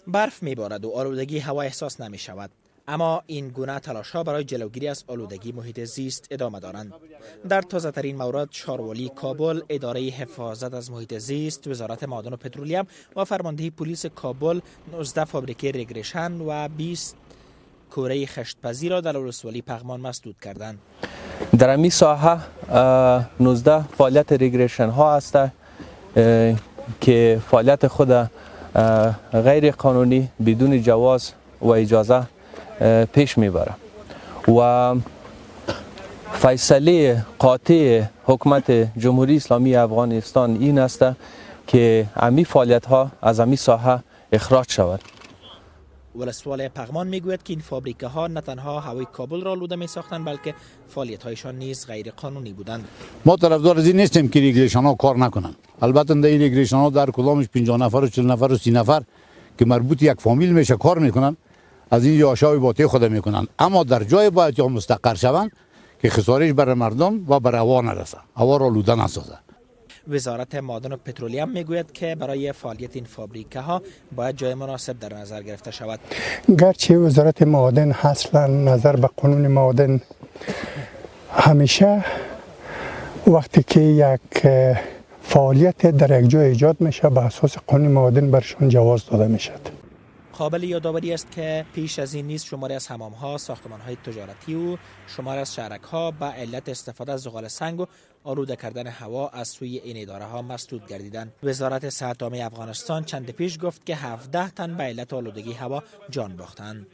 برف میبارد و آلودگی هوا احساس نمی شود. اما این گونه تلاش ها برای جلوگیری از آلودگی محیط زیست ادامه دارند. در تازه ترین مورد، شاروالی کابل، اداره حفاظت از محیط زیست، وزارت معادن و پترولیم و فرماندهی پلیس کابل 19 فابریکه رگرشن و 20 کوره خشتپزی را در ولسوالی پغمان مسدود کردند. در امی ساحه 19 فعالیت رگرشن ها است که فعالیت خود غیر قانونی، بدون جواز و اجازه پیش میبره و فیصله قاطع حکومت جمهوری اسلامی افغانستان این است که امی فعالیت ها از امی ساحه اخراج شود. ولسوال پغمان میگوید که این فابریکه ها نه تنها هوای کابل را آلوده می ساختند، بلکه فعالیت هایشان نیز غیر قانونی بودند. ما طرفدار از این نیستیم که ریگریشن ها کار نکنند. البته در این ریگریشن ها در کدامش 50 نفر و 40 نفر و 30 نفر که مربوط یک فامیل میشه کار میکنن، از این یاشای باطی خود میکنن، اما در جای باید یا مستقر شوند که خسارش بر مردم و بر هوا نرسه، هوا را آلوده نسازه. وزارت معادن و پترولیم میگوید که برای فعالیت این فابریکه ها باید جای مناسب در نظر گرفته شود. گرچه وزارت معادن اصلا نظر به قانون معادن همیشه وقتی که یک فعالیت در یک جای ایجاد میشه، به اساس قانون معادن برشان جواز داده میشد. قابل یادآوری است که پیش از این نیز شماری از حمام ها، ساختمان های تجارتی و شماری از شهرک ها به علت استفاده از زغال سنگ و آلوده کردن هوا از سوی این اداره ها مسدود گردیدند. وزارت صحت عامه افغانستان چند پیش گفت که 17 تن به علت آلودگی هوا جان باختند.